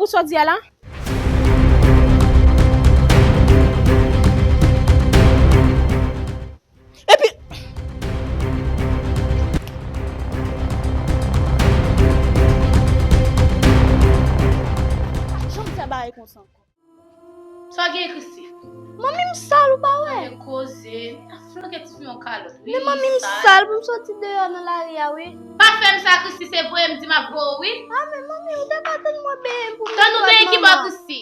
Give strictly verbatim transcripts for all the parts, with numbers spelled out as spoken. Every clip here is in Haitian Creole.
Sa w di a la? Epi, janm fè bagay konsa ankò. Sa w gen, Christy? Manmi, m sal, ou pa wè? Gade koze. Flanke ti fi yon kalòt, wi. Men manmi, m sal pou m soti deyò nan lari a, wi. Pa fè m sa, Christy, se voye m di m ap voye w, wi. A, men manmi, ou te ka tann mwen benyen pou m. Tann ou benyen ki bò, Christy?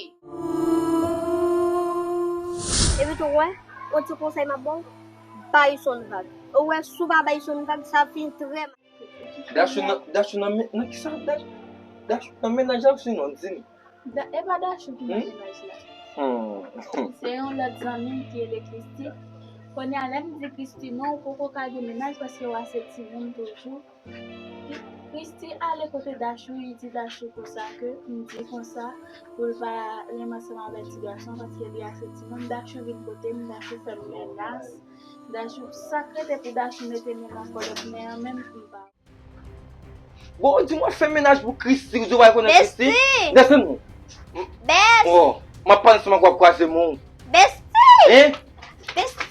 Epi tou, wè, yon ti konsèy m ap ba w, bay Ison vag. Ou wè, si w pa bay Ison vag, sa ap fin trè mal. Dachou nan, Dachou nan men, nan kisa Dachou, Dachou nan mennaj la, sinon, di m. Da-, e pa Dachou ki nan mennaj la. Hmm. Se yon lòt zanmi m ki rele Christy. Kounye a, lè m di Christy non, ou poko ka gen mennaj paske w ase timoun toujou. Christy ale kote Dachou, li di Dachou konsa ke m di konsa pou l pa renmen ansanm avèk ti gason paske li ase timoun. Dachou vin kote m, Dachou fè m menas. Dachou, sa k rete pou Dachou mete men nan kòlèt men an menm, m pa. Bon, ou di mwen fè mennaj pou Christy, ou di w pa rekonèt Christy? Besti! Desann mwen. Best! Oh, m ap pale ansanm ak w ap kwaze men w. Besti! Hein? Besti!